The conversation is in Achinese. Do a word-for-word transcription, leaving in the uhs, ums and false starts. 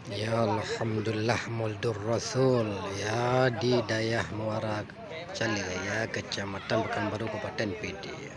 Ya, alhamdulillah, Maulidul Rasul. Ya, di dayah Muara Cale, ya, Kecamatan Pekanbaru, Kabupaten Pidie.